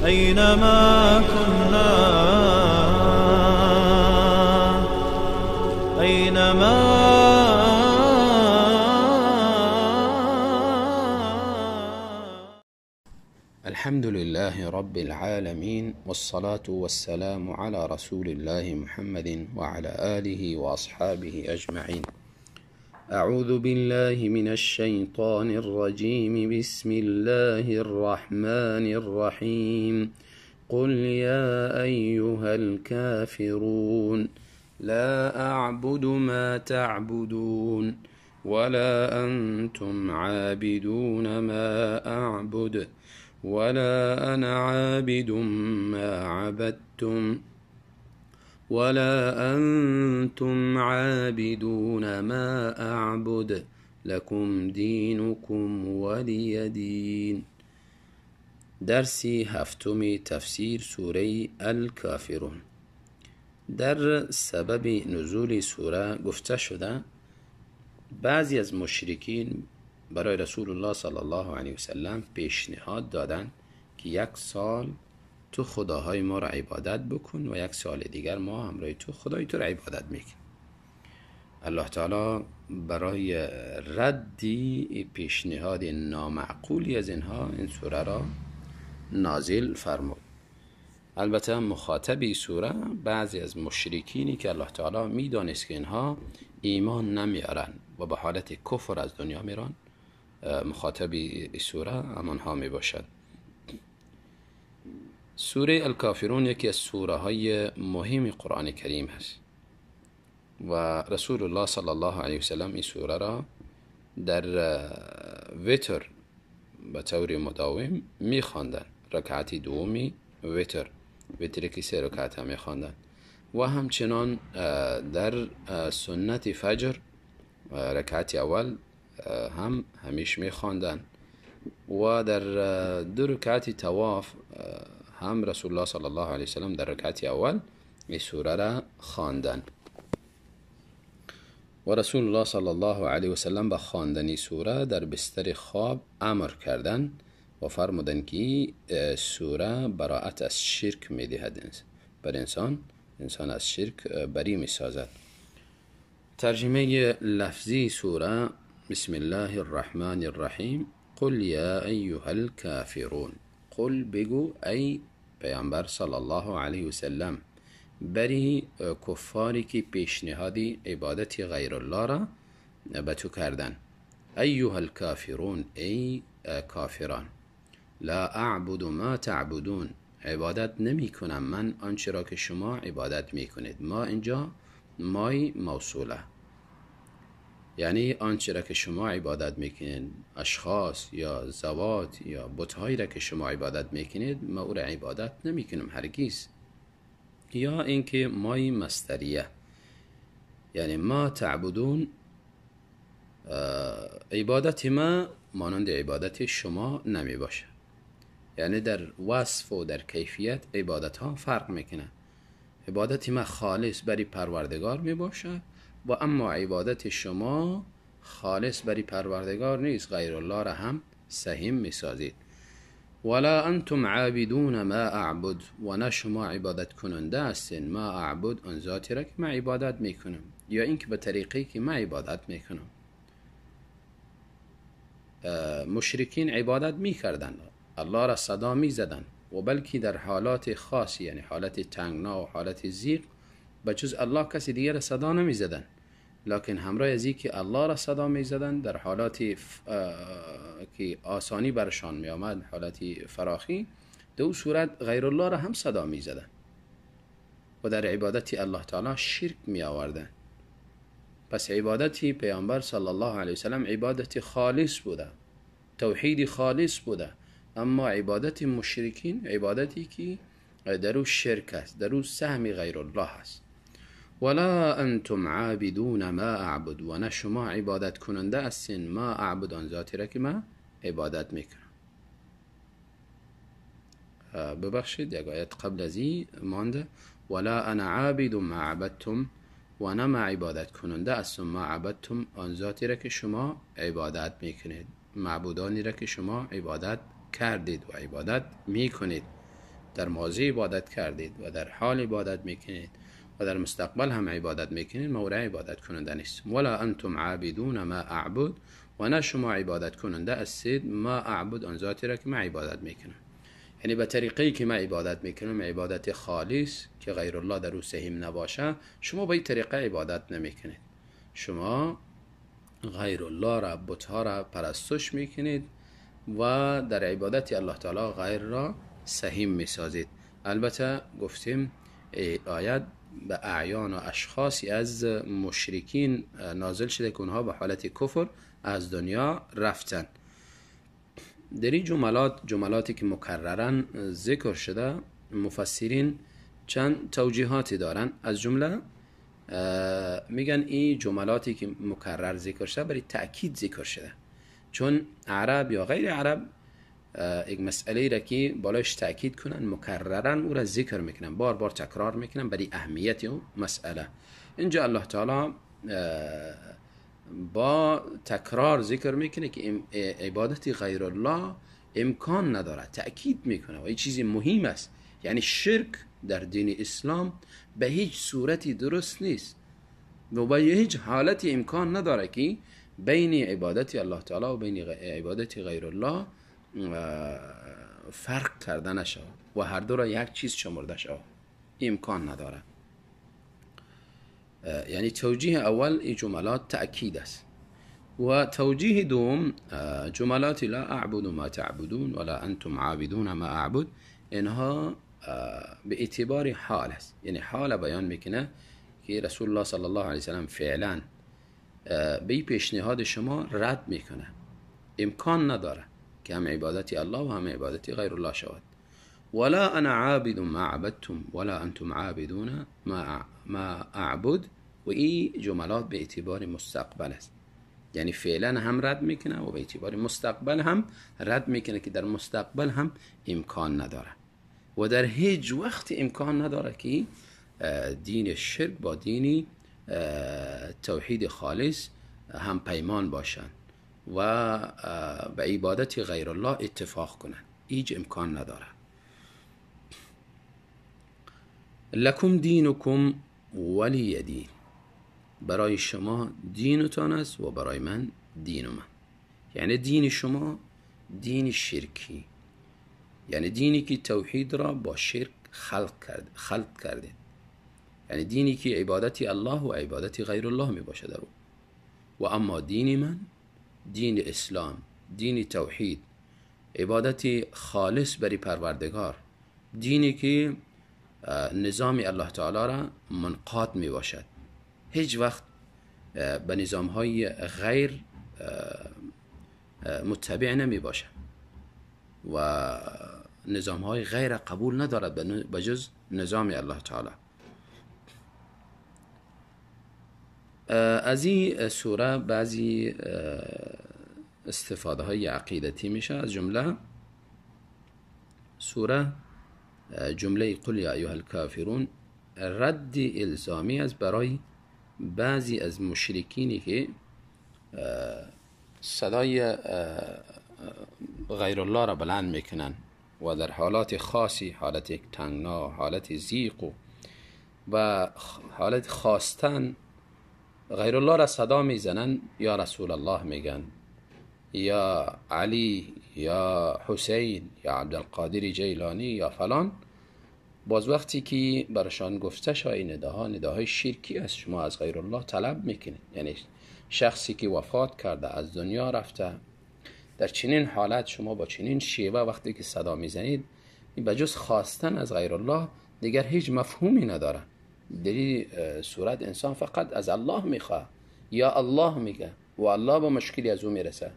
أينما كنا، أينما. الحمد لله رب العالمين، والصلاة والسلام على رسول الله محمد وعلى آله وأصحابه أجمعين. أعوذ بالله من الشيطان الرجيم. بسم الله الرحمن الرحيم. قل يا أيها الكافرون لا أعبد ما تعبدون ولا أنتم عابدون ما أعبد ولا أنا عابد ما عبدتم ولا أنتم عابدون ما أعبد لكم دينكم ولي دين. درسی هفتم تفسیر سوره الکافرون. در سبب نزول سوره گفته شده بعضی از مشرکین برای رسول الله صلی الله علیه وسلم پیشنهاد دادند که یک سال تو خداهای ما را عبادت بکن و یک سال دیگر ما همراه تو خدای تو را عبادت میکنیم. الله تعالی برای ردی پیشنهاد نامعقولی از اینها این سوره را نازل فرمود. البته مخاطب سوره بعضی از مشرکینی که الله تعالی میدانست که اینها ایمان نمیارن و به حالت کفر از دنیا میرن، مخاطب سوره همانها می باشد. سوره الکافرون یکی از سوره های مهم قرآن کریم هست و رسول الله صلی الله علیه وسلم این سوره را در وتر به طور مداوم می خواندن. رکعت دومی وتر، وتری که 3 رکعت هم می خواندن و همچنان در سنت فجر رکعت اول هم همیش می خواندن و در 2 رکعت طواف هم رسول الله صلی الله علیه وسلم در رکعت اول این سوره را خواندن. و رسول الله صلی الله علیه وسلم به خواندن سوره در بستر خواب امر کردن و فرمودن که سوره براءت از شرک می دهد بر انسان، انسان از شرک بری می سازد. ترجمه لفظی سوره: بسم الله الرحمن الرحیم. قل یا ایها الکافرون. قل بگو ای پیامبر صلی الله علیه وسلم بری کفاری که پیشنهادی عبادت غیر الله را به تو کردن. ایها الکافرون، ای کافران. لا اعبد ما تعبدون، عبادت نمی کنم من آنچه را که شما عبادت می کنید. ما اینجا مای موصوله، یعنی آنچه را که شما عبادت میکنید، اشخاص یا ذوات یا بتهایی را که شما عبادت میکنید، ما او را عبادت نمیکنم هرگز. یا اینکه مای مستریه، یعنی ما تعبدون، عبادت ما مانند عبادت شما نمی باشه. یعنی در وصف و در کیفیت عبادت ها فرق میکنه. عبادت ما خالص برای پروردگار می باشه و اما عبادت شما خالص برای پروردگار نیست، غیر الله را هم سهیم می سازید. ولا انتم عابدون ما اعبد، و نه شما عبادت کننده هستین ما اعبد، آن ذاتی را که من عبادت میکنم، یا اینکه به طریقی که من عبادت میکنم. مشرکین عبادت میکردن، الله را صدا میزدن و بلکه در حالات خاصی، یعنی حالت تنگنا و حالت زیق، به جز الله کسی دیگر را صدا نمیزدن. لکن همراه از که الله را صدا میزدن در حالات که آسانی برشان می آمد، حالت فراخی، دو صورت غیر الله را هم صدا میزدن و در عبادت الله تعالی شرک می آوردن. پس عبادت پیامبر صلی الله علیه وسلم عبادت خالص بوده، توحید خالص بوده. اما عبادت مشرکین عبادتی که در او شرک است، در او سهم غیر الله است. ولا انتم عابدون ما اعبد، و نه شما عبادت کننده هستین ما اعبد، آن ذاتی را که ما عبادت میکنم. ببخشید یک آیت قبل از این مانده. ولا انا عابد ما عبدتم، و نه ما عبادت کننده هستم ما عبدتم، آن ذاتی را که شما عبادت میکنید، معبودانی را که شما عبادت کردید و عبادت میکنید. در ماضی عبادت کردید و در حال عبادت میکنید و در مستقبل هم عبادت میکنید، ما او را عبادت کننده نیستم. ولا انتم عابدون ما اعبد، و نه شما عبادت کننده هستید ما اعبد، آن ذاتی را که من عبادت میکنم. یعنی به طریقی که من عبادت میکنم، عبادت خالص که غیر الله در او سهیم نباشه، شما به این طریقه عبادت نمیکنید. شما غیر الله را، بتها را پرستش میکنید و در عبادت الله تعالی غیر را سهیم میسازید. البته گفتیم آیت به اعیان و اشخاصی از مشرکین نازل شده که اونها به حالت کفر از دنیا رفتن. در این جملات، جملاتی که مکررن ذکر شده، مفسرین چند توجیهاتی دارن. از جمله میگن این جملاتی که مکرر ذکر شده برای تأکید ذکر شده، چون عرب یا غیر عرب یک مسئله را که بالایش تأکید کنن مکررن او را ذکر میکنن، بار بار تکرار میکنن برای اهمیت او مسئله. اینجا الله تعالی با تکرار ذکر میکنه که عبادت غیر الله امکان نداره، تأکید میکنه و این چیزی مهم است. یعنی شرک در دین اسلام به هیچ صورتی درست نیست و به هیچ حالتی امکان نداره که بین عبادت الله تعالی و بین عبادت غیر الله فرق کرده نشود و هر دو را یک چیز شمرده شود، امکان نداره. یعنی توجیه اول این جملات تأکید است. و توجیه دوم جملات لا اعبد ما تعبدون ولا انتم عابدون ما اعبد، اینها به اعتبار حال است. یعنی حال بیان میکنه که رسول الله صلی الله علیه وسلم فعلا به پیشنهاد شما رد میکنه، امکان نداره که هم عبادت الله و هم عبادت غیر الله شود. ولا انا عابد ما عبدتم ولا انتم عابدون ما اعبد، و این جملات به اعتبار مستقبل است. یعنی فعلا هم رد میکنه و به اعتبار مستقبل هم رد میکنه که در مستقبل هم امکان نداره و در هیچ وقت امکان نداره که دین شرک با دین توحید خالص هم پیمان باشند و به عبادت غیر الله اتفاق کنند، هیچ امکان نداره. لکم دینکم ولی دین، برای شما دینتان است و برای من دین من. یعنی دین شما دین شرکی، یعنی دینی که توحید را با شرک خلط کرده، یعنی دینی که عبادت الله و عبادت غیر الله می باشد در او. و اما دین من دین اسلام، دین توحید، عبادت خالص بری پروردگار، دینی که نظام الله تعالی را منقاد می باشد، هیچ وقت به نظام های غیر متبع نمی باشد و نظام های غیر قبول ندارد بجز نظام الله تعالی. از این سوره بعضی استفاده های عقیدتی میشه. از جمله سوره جمله قل یا ایها الکافرون رد الزامی است برای بعضی از مشرکینی که صدای غیر الله را بلند میکنن و در حالات خاصی، حالت تنگنا، حالت ضیق و حالت خواستن غیر الله را صدا میزنن، یا رسول الله میگن، یا علی، یا حسین، یا عبدالقادر جیلانی، یا فلان. باز وقتی که برشان گفته شد این نداها نداهای شرکی است، شما از غیر الله طلب میکنید، یعنی شخصی که وفات کرده، از دنیا رفته، در چنین حالت شما با چنین شیوه وقتی که صدا میزنید، این بجز خواستن از غیر الله دیگر هیچ مفهومی نداره. در این صورت انسان فقط از الله میخواه، یا الله میگه و الله با مشکلی از او میرسه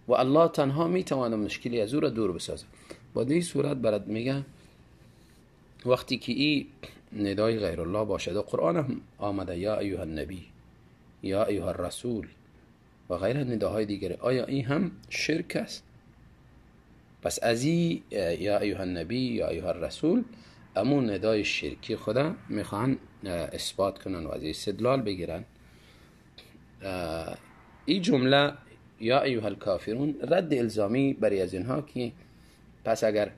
و الله تنها میتواند مشکلی از او را دور بسازه. با این صورت برات میگه وقتی که این ندای غیر الله باشد، و قرآن هم آمده یا ایها النبی، یا ایها الرسول و غیر نداهای دیگر، آیا این هم شرک است؟ پس از این یا ایها النبی یا ایها الرسول امون ندای شرکی خدا میخوان اثبات کنن و از استدلال بگیرن. این جمله یا ایها الکافرون رد الزامی برای از اینها که پس اگر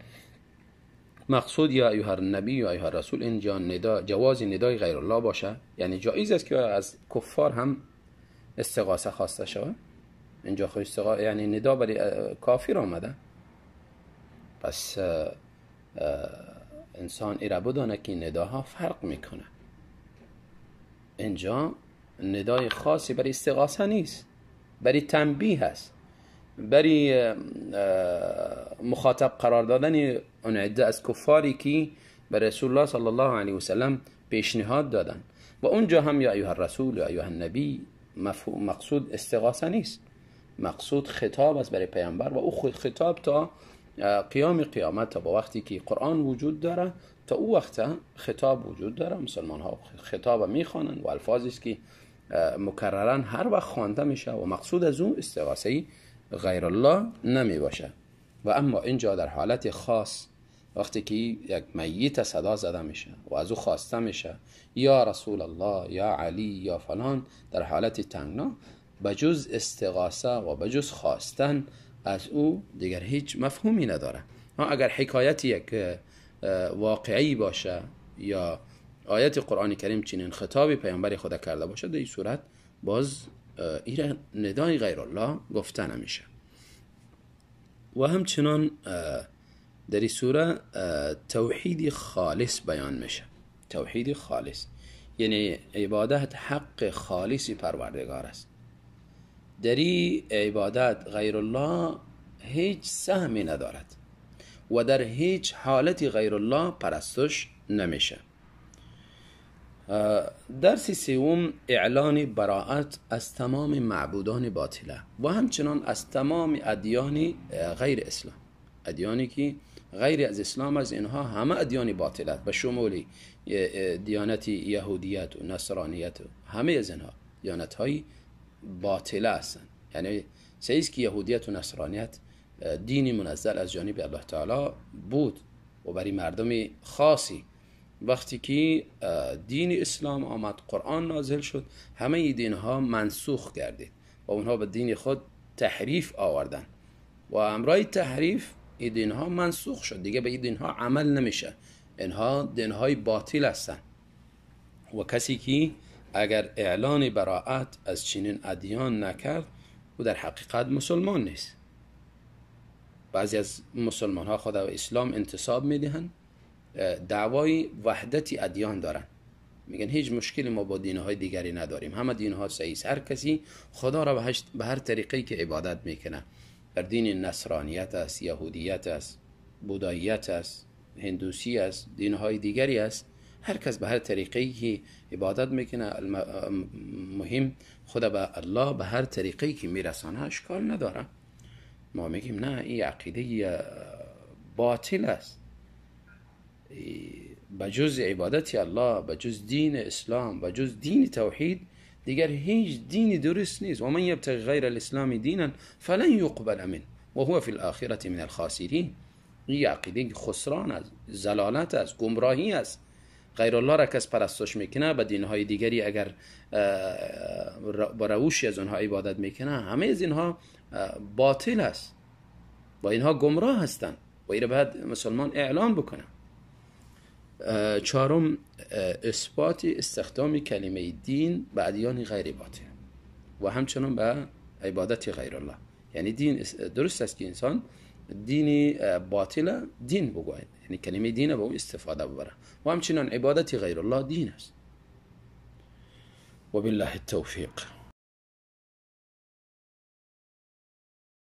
مقصود یا ایها النبی یا ایها الرسول اینجا ندا، جواز ندای غیر الله باشه، یعنی جایز است که از کفار هم استغاثه خواسته شود. اینجا خو یعنی ندا برای کافر آمده. پس انسان ایره بدانه که نداها فرق میکنه. اینجا ندای خاصی برای استغاثه نیست، برای تنبیه هست، برای مخاطب قرار دادن اون عده از کفاری که به رسول الله صلی الله علیه و سلم پیشنهاد دادن. و اونجا هم یا ایها الرسول یا ایها النبی مقصود استغاثه نیست، مقصود خطاب است برای پیامبر و او خطاب تا قیام قیامت، تا با وقتی که قرآن وجود داره تا او وقت خطاب وجود داره. مسلمان ها خطاب میخوانند و الفاظی است که مکررن هر وقت خوانده میشه و مقصود از اون استغاثه غیر الله نمی باشه. و اما اینجا در حالت خاص وقتی که یک میت صدا زده میشه و از او خواسته میشه یا رسول الله یا علی یا فلان، در حالت تنگنا بجز استغاثه و بجز خواستن از او دیگر هیچ مفهومی نداره. اگر حکایت یک واقعی باشه یا آیت قرآن کریم چنین خطاب پیامبر خدا کرده باشه، در این صورت باز ایره ندای غیر الله گفته نمیشه. و همچنان در این سوره توحید خالص بیان میشه. توحید خالص یعنی عبادت حق خالص پروردگار است. در این عبادت غیر الله هیچ سهمی ندارد و در هیچ حالتی غیر الله پرستش نمیشه. درس سوم اعلان براءت از تمام معبودان باطله و همچنان از تمام ادیان غیر اسلام، ادیانی که غیر از اسلام از اینها همه ادیان باطله به شمول دیانت یهودیت و نصرانیت و همه از اینها دیانت های باطله هستند. یعنی صحیح که یهودیت و نصرانیت دینی منزل از جانب الله تعالی بود و برای مردم خاصی، وقتی که دین اسلام آمد، قرآن نازل شد، همه دین ها منسوخ گردید و اونها به دین خود تحریف آوردن و امرای تحریف این دین ها منسوخ شد، دیگه به این دین ها عمل نمیشه، اینها دین های باطل هستن. و کسی که اگر اعلان براءت از چنین ادیان نکرد او در حقیقت مسلمان نیست. بعضی از مسلمان ها خود به اسلام انتساب میدهند، دعوای وحدت ادیان دارن، میگن هیچ مشکلی ما با دینهای دیگری نداریم، همه دینها صحیح است، هر کسی خدا را به هر طریقی که عبادت میکنه، بر دین نصرانیت است، یهودیت است، بوداییت است، هندوسی است، دینهای دیگری است، هر کس به هر طریقی که عبادت میکنه، مهم خدا به الله به هر طریقی که میرسانه اشکال نداره. ما میگیم نه، این عقیده باطل است. بجز عبادت الله، بجز دین اسلام، بجز دین توحید دیگر هیچ دینی درست نیست. و من یبتغی غیر الاسلام دینا فلن یقبل منه و هو فی الاخرة من الخاسرین. این عقیده خسران است، ضلالت است، گمراهی است. غیر الله را کس پرستش میکنه، به دینهای دیگری اگر با روشی از آنها عبادت میکنه، همه از اینها باطل است و اینها گمراه هستند و این را باید مسلمان اعلام بکنه. چهارم، اثبات استخدام کلمه دین به ادیان غیر باطل و همچنان به عبادت غیر الله. یعنی دین درست است که انسان دین باطل دین بگوید، یعنی کلمه دین به او استفاده ببره، و همچنان عبادت غیر الله دین است. وبالله التوفیق.